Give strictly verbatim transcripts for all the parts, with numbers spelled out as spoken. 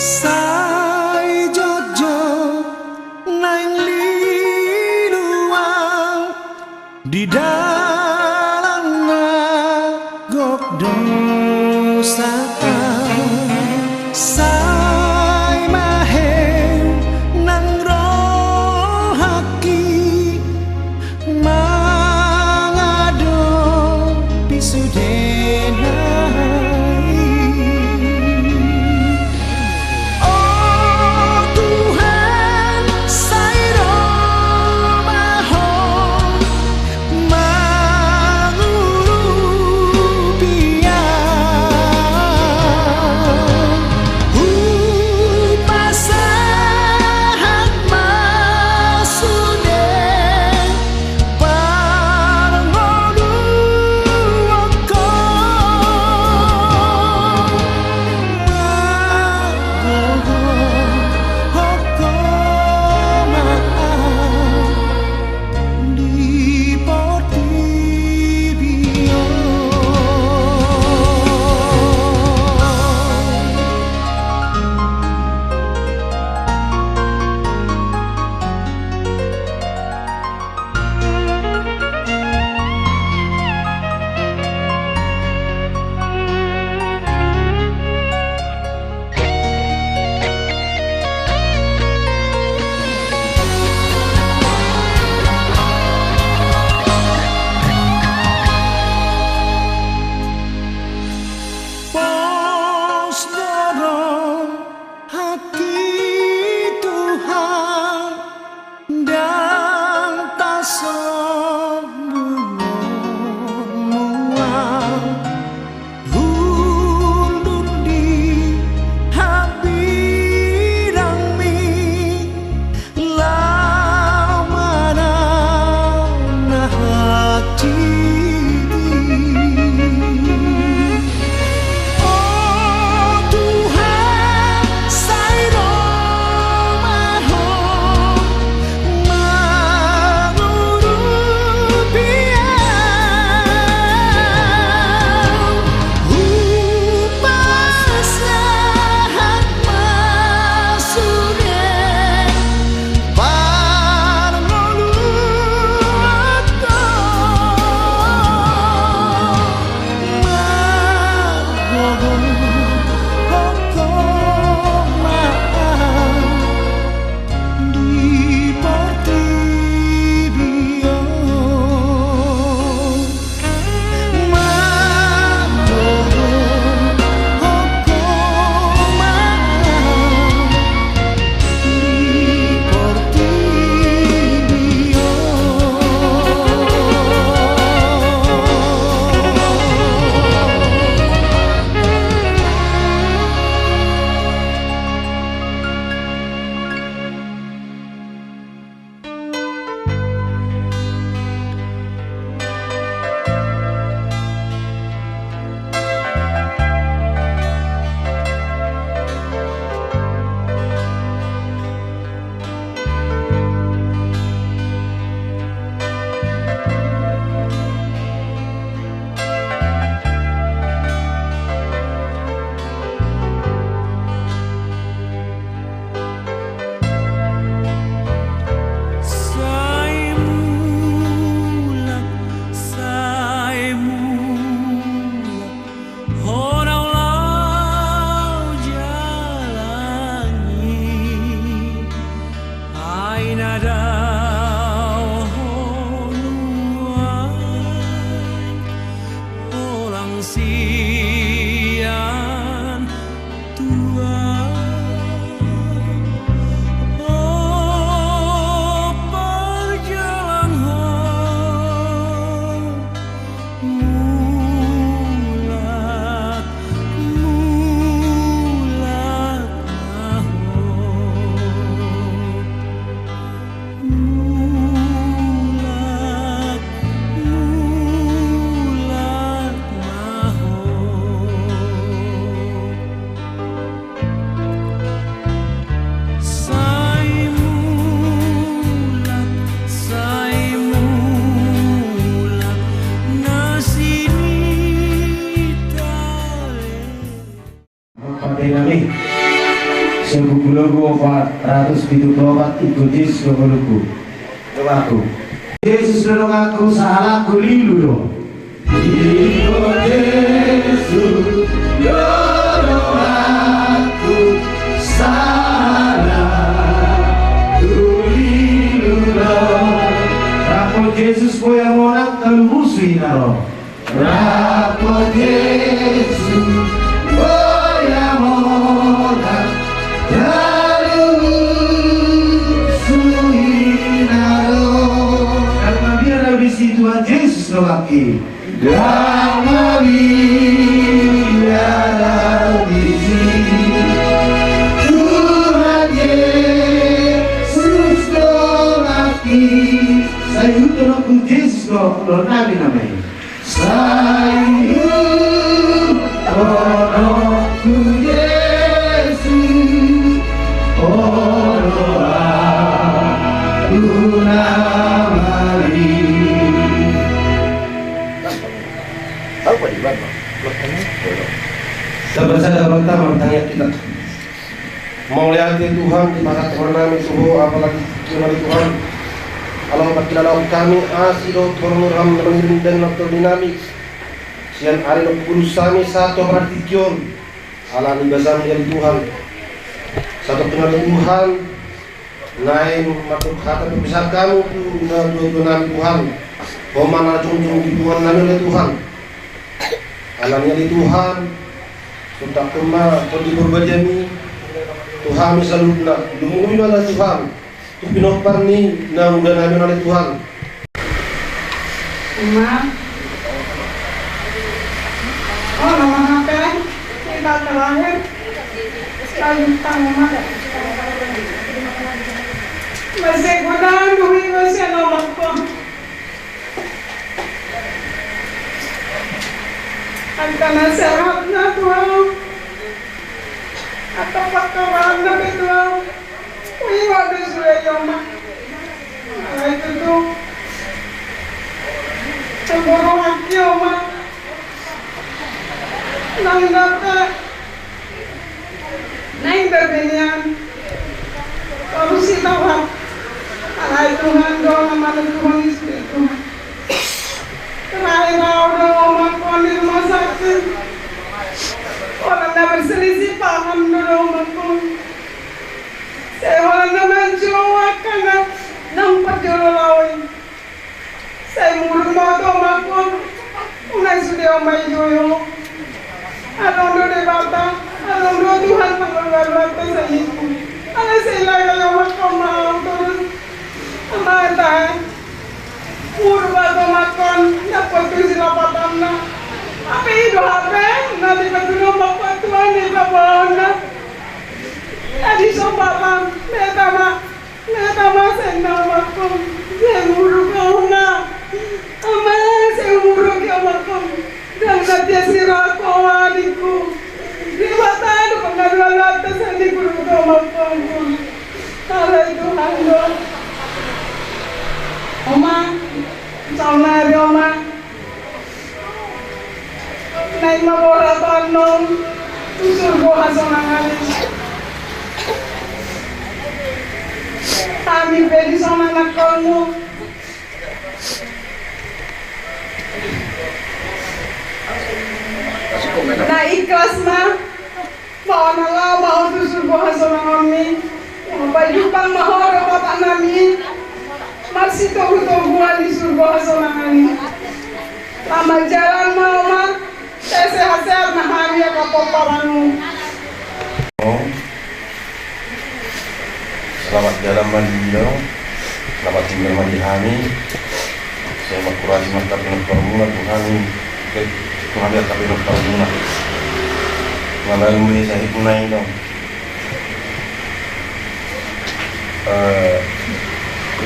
Sai jotjot naeng lilu au di dalan na gok dosa au. Sai maheu nang rohangki mangadopi sude nai. O Tuhan, sai ro ma Ho mangurupi au. Hupasahat ma sude parngoluonku. Mangogohon Ho ma au di portibi on. Pos do rohangki Tuhan, ndang tasombunghon Ho au. Hundul di hambirangmi laho manang na hansit i. O Tuhan, sai ro ma Ho mangurupi au. Hupasahat ma sude parngoluonku. Mangogohon Ho ma au di portibi on. Mangogohon Ho ma au di portibi on. Sai mulak, sai mulak, Ho na ulaon jalang i. Ai na dao Ho nuaeng, holan sian Tuhan. O parjalanghon, mulak, mulak ma Ho. Mulak, mulak ma Ho. Sai mulak, sai mulak na sinitale. Pardenami. Sabuku logu opat ratus pitu pulu opat. Ingkon Jesus do ngolungku, donganku. Jesus do donganku, sahalakku lilu do. Ingkon Jesus do donganku, sahalakku lilu do. Rap dohot Jesus boi hamu monang, taluhusi na ro. Rap dohot Jesus boi hamu monang, taluhusi na ro. Ndang mabiar audisi, Tuhan Jesus donganki. Ndang mabiar audisi, Tuhan Jesus donganki. Sai ihuthon ho Jesus do, olo nami nama i. Sai ihuthon ho Jesus, olo ahu nama i. Tabaca damang ta, martangiang hita. Mauliate Tuhan, di pakat nami tu Ho, apalagi tu Ho, Tuhan. Ala Ho, pangkilalaon hami asi dohot holong ni roham na mangiring daging na torop di nami. Sian ari na pupulus hami sahat tu apala tingki on. Ala ni basaM, ale Tuhan. Sahat tu na, ale Tuhan. Naeng mandok hata perpisahan hami tu na tuatua nami, Tuhan. Ho ma na jongjong di punguan nami, ale Tuhan. Alani i, ale Tuhan, sontak ma Tondi Parbadiami tu hami saluhutna, lumobi ma, ale Tuhan, tu pinompar ni na muda nami on, ale Tuhan. Uma. Oh, nama hape. Kita terakhir. Lanjutkan, Uma. Masih guna, duit masih nomor. Angka na sehat na, Tuhan. Angka pangkarangan na pe, Tuhan. Ui, waduh, sudah ya, Oma. Alai tutu. Cemburu haki, Oma. Nang dapat. Naeng berbenian. Baru si tahu. Alai Tuhan do na manentuhon i sude, Tuhan. Terakhir au do, Oma, di rumah sakit. Holan na berselisih paham do, Oma. Sai holan na manjou angka na naung parjolo laho i. Sai muruk ma au tu omangku, unang sude au manjou. Adong do Debata, adong do Tuhan pangolualuanta saiku. Alai sai laga i omangku ma au torus. Amanta e. Muruk ma au tu omangku, ndang pola tusi lapatanna. Hape i do hape na dipatudu omangku tu Tuhan di paboaonna. Jadi sombatan, meta ma. Meta ma sai na omangku, sai muruk au na. Ama, sai muruk au omangku. Ndang na tias ni rohangku, adingku. Debata do pangolualuanta sai muruk au omangku. Alai Tuhan do. Oma, saonari Oma. Naeng ma borhat annon tu surgo hasonangan i. Hami pe dison anakkonmu. Na ikhlas ma. Paona laho ma ho tu surgo hasonanganmi. Pajumpang ma ho dohot anak nami. Marsitogutoguan di surgo hasonangan i. Selamat jalan ma Oma. Sehat-sehat ma hami angka pomparanmu. Selamat jalan ma di, selamat tinggal ma di hami. Sai mangkurasi ma angka pinomparmuna Tuhan i. Oke, Tuhan i angka pinomparmuna. Manang muli sahit muna i dong. Eh,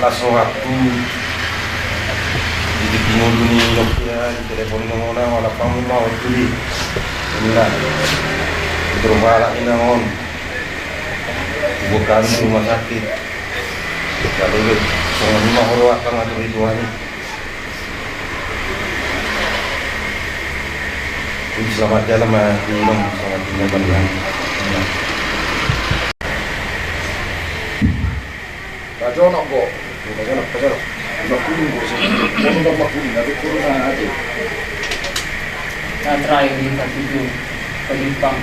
las rohangku di tingki ngolu ni Nokia, di telepon ni Nona, wala pamu ma waktu di. Inilah. Itu rumah anak ini on. Ibu kami di rumah sakit. Jadi, songon i ma horoan angka na tu Tuhan i. Jadi, selamat jalan ma di, selamat jalan ma di. Pajonok go. Pajonok, pajonok. Makuling go. Pajonok makuling, tapi kurang aja. Nah, terakhir di Katuju, Kalimpang.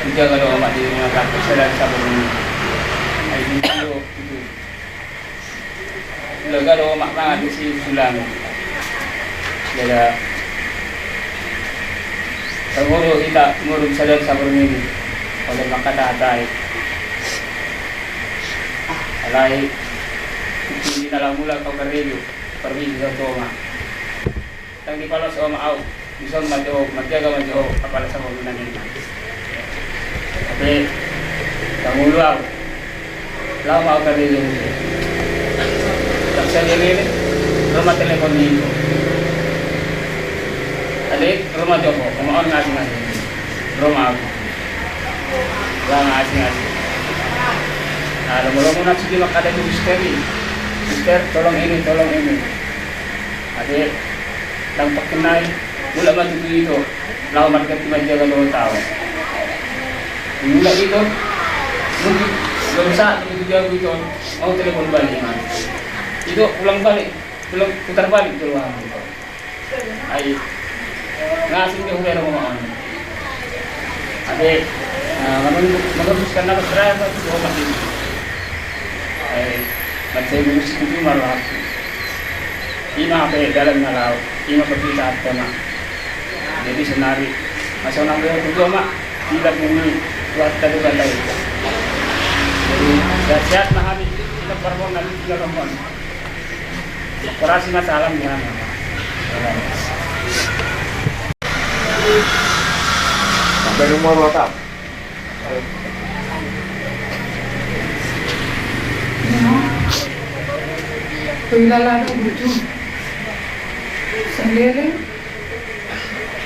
Dijaga do omak di rumah sakit, sadari Sabtu ini. Ai, di Katuju, itu. Dijaga do omak mangan di si Sulang. Jadi, tagodo hita, ngurung sadari Sabtu ini. Pada mangkatahon. Alai, di na lam mulak au karejo, permisi tu omak. Ndang dipaloas omak au, dison ma jo, manjaga ma jo, apala sama guna ninna. Tapi, ndang olo au. Laho ma au karejo. Tapi sadia ni, ro ma telepon ni ito. Ade, ro ma jo ho, omak on ngasing-ngasing. Ro ma au. Lah, ngasing-ngasing. Nah, lomo-lomo na sude mangkatai tu suster i. Suster, tolong ini, tolong ini. Ade, ndang pakenai, mulak ma tutu ito. Laho marganti manjaga dohot au. Mulak ito. Mungkin, belum saat, begitu jauh ito. Mau telepon balik, Mas. Ito, pulang balik. Pulang, putar balik tu ruangan ito. Ai, ngasing jo hubaen omak on. Ade, na, menurut, menurut si Kanal terakhir, Pak, tu omak ini. Ai, baca musik itu malu aku. Ima pe dalan na laho, ima pe kita apa, Mak. Jadi sonari, masa nang dia tu omak, tidak bumi, buat tadi batai. Jadi, sehat-sehat ma hami, kita parmon nanti tidak rombon. Operasi masalah gimana? Sampai nomor WhatsApp. Toilala do burju. Sandere.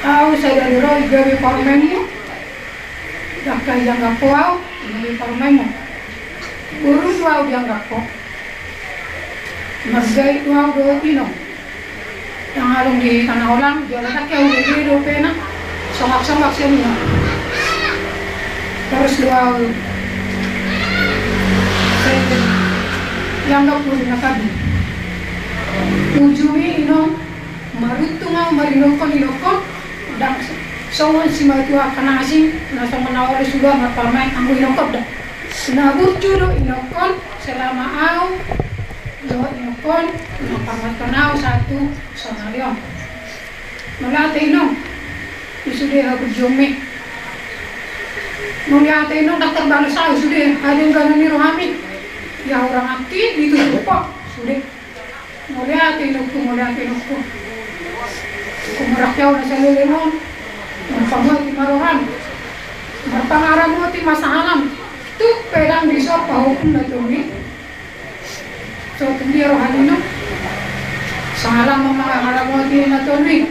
Au sada ni ro i gabe parmaenmu. Dangka ianggap ho au i gabe parmaenmu. Burju au dianggap ho. Marjai do au dohot Inong. Ndang adong di tano holan, jala dangka au bege dope na songak-songak sian Inong. Torus do au. Ianggap burju na tadi. Ujungna Inong, maruntung au marinongkon-inongkon, ndang songon simatua angka na asing, na songon na olo suda marparmaen anggo inongkon da. Na burju do inongkon, selama au dohot inongkon, na parmaenhon au sahat tu sonari on. Mauliate Inong, di sude haburjuonmi. Mauliate Inong, ndang tarbalos au sude hadengganon ni rohami. Ia hurang ati, ditutup ho sude. Mauliate inongku, mauliate inongku. Humaranggi au na saleleng on. Marpangamoti ma roham. Marpangaramoti ma sahalam. Tung pe ndang dison pahompu na tolu i. So tung dia roha ni Inong. Sahalam ma mangaramoti na tolu i.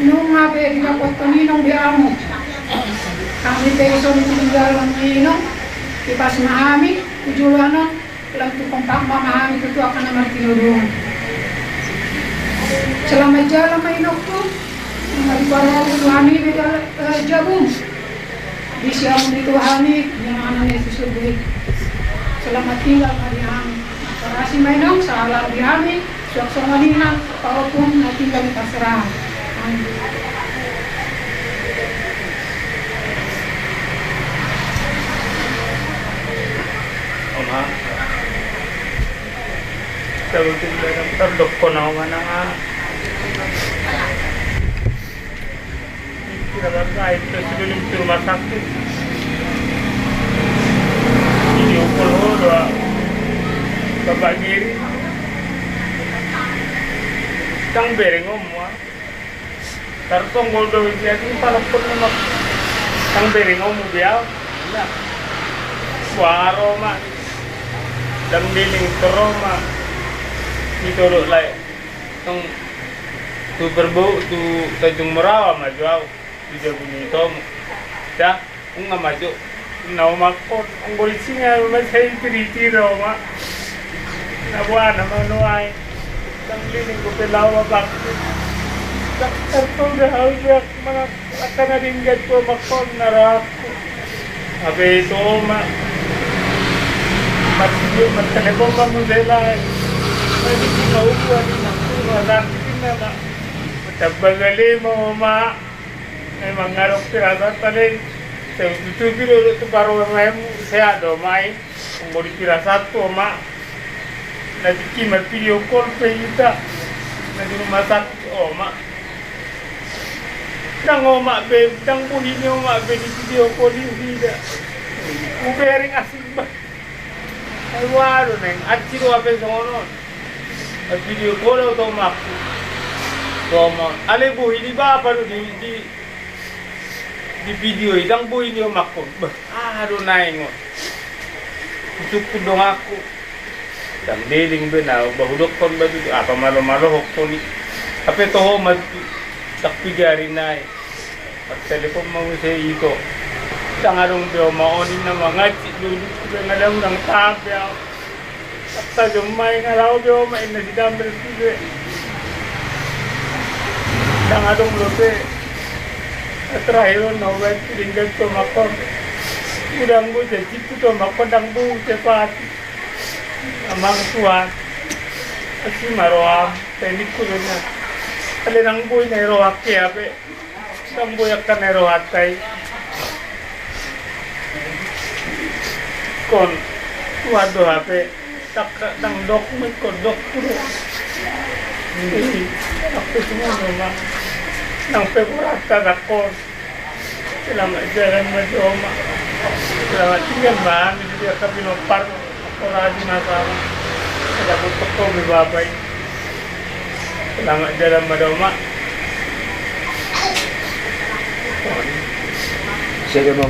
Nunga pe didapothon Inong di amu. Hami pe dison di tinggalan ni Inong. Dipas ma hami tu joloan on. Lam tu kompak ma hami tutu angka na martinodohon. Selamat jalan ma inongku. Mari parolu hami be jala-, eh, jabum. Di siamun itu hami, di mana ni susu bui. Selamat tinggal ma di hami. Parasi ma Inong, sahalam di hami. Suang songon i na, pahompu na tinggal di pasra. Amin. Oma. Tahu tu bilang tardokon au manang a. Kira bangga itu sebelum ke rumah sakit. Video call ho doa. Bapak Giri. Ndang bereng omu a. Tartonggol do isi ati palampun lemak. Ndang bereng omu be au. Suaro ma. Ndang diling toro ma. Ito do lai. Tong tu Perbu tu Tanjung Merawa ma jo au. Tu jabu ni ito mu. Dah. Nunga ma jo. Na omakkon, anggo di singa ma sai piripiri oma. Na boana ma nuaeng. Ndang liling dope laho ma bakti. Ndang tartoda au juak manang angka na denggan tu omakkon na rohangku. Hape ito oma. Marvideo, martelepon ma muse lae. Marvideo ma uku adi ma uku ma sakit inna ma. Tambal bale ma oma. Memang ngadong pirasat ale. Sai hututupi do tu parumaenmu, sehat do oma i. Anggo di pirasathu oma. Na tingki marvideo call pe hita. Na di rumah sakit oma. Ndang oma be, ndang bohi ni oma be di video call i hita. Hubereng asing ba. Ai waduh neng, ansi do hape songon on. Ai video call au tu omakku. Tu oma on. Ale bohi ni bapa do di, di, di video i, ndang bohi ni omakku. Bah, aha do naeng on. Husungkun donganku. Ndang dengdeng be na, bah, hudokkon ba tutu, apa malo-malohokkon i. Hape toho ma tutu. Ndang pigari nai. Martelepon ma muse ito. Ndang adong be oma on inna ma, hansit do hidupku be, nga adong, ndang tahan be au. Tajom ma i, nga laho be oma inna si Damrel tu be. Ndang adong dope. Terakhir on na hubaen tu denggan tu omakku on. Ndang boi jajingku tu omakku on, ndang boi hutepati. Amang Tuhan. Asi ma roham, tendikku do inna. Ale ndang boi na i rohangki hape. Ndang boi angka na i rohanta i. Ingkon Tuhan do hape. Ndang, ndang dokmu ingkon, dokku do. Ih, ndang pe songon i ma. Ndang pe borhat angka on. Selamat jalan ma di oma. Selamat tinggal ma hami di dia ka pinompar. Ora di masalah. Ada butuh kau be bapa i. Selamat jalan ma di oma. Siap ya, Bang.